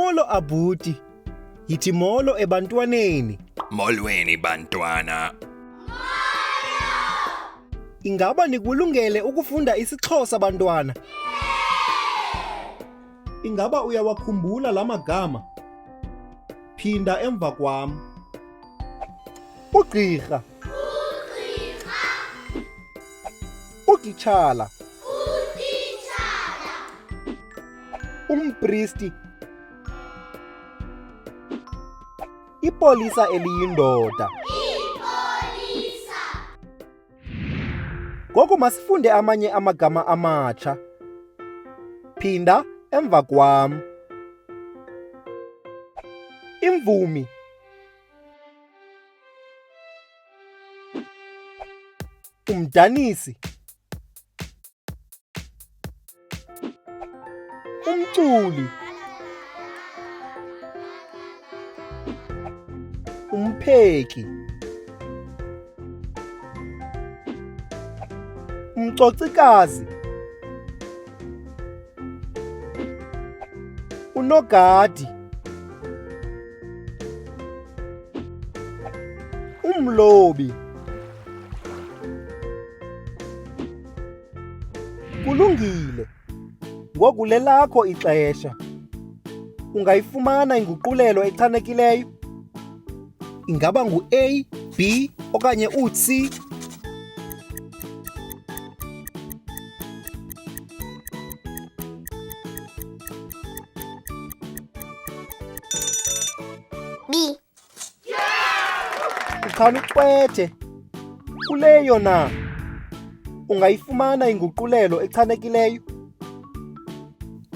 Molo abhuti. Yithi molo ebantwaneni. Molweni bantwana. Ingaba nikulungele ukufunda isiXhosa bantwana? Ingaba uyawakhumbula la magama? Phinda emva kwam. Ugqirha. Utitshala. Umpristi. Ipolisa eliyindoda. Ngoku masifunde amanye amagama amatsha. Phinda emva kwam. Imvumi. Umdanisi. Umculi. Umpheki. Umcocikazi. Unogadi. Umlobi. Kulungile. Ngoku lelakho ixesha. Ungayifumana inguqulelo echanekileyo? Ingaba ngu-A, B okanye u-C? B. Uchana ucwethe. Kuleyo na ungayifumana inguqulelo echanekileyo?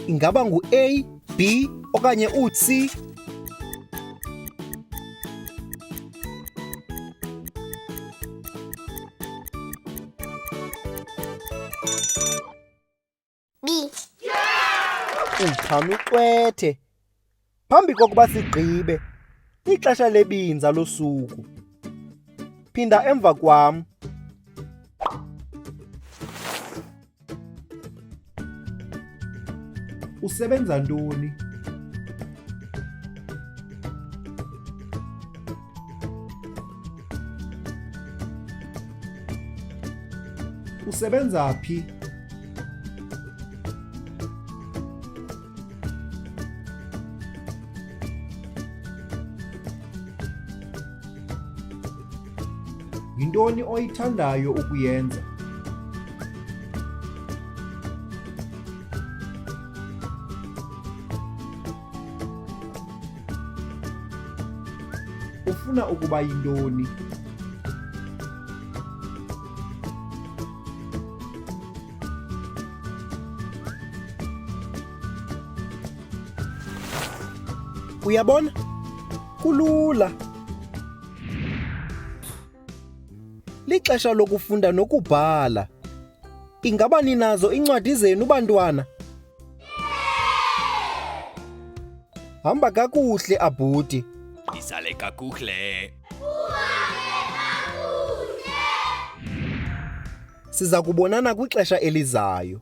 Ingaba ngu-A, B okanye u-C? B. Uchana ucwethe. Phambi kokuba sigqibe, ixesha lebinza losuku. Phinda emva kwam. Usebenza ntoni? Usebenza phi? Yintoni oyithandayo ukuyenza? Ufuna ukuba yintoni? Uyabona? Kulula. Lixesha lokufunda nokubhala. Ingaba ninazo iincwadi zenu bantwana? Hamba kakuhle abhuti. Ndisale kakuhle. Siza kubonana kwixesha elizayo.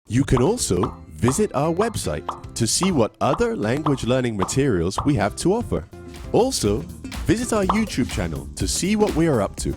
You can also visit our website to see what other language learning materials we have to offer. Also, visit our YouTube channel to see what we are up to.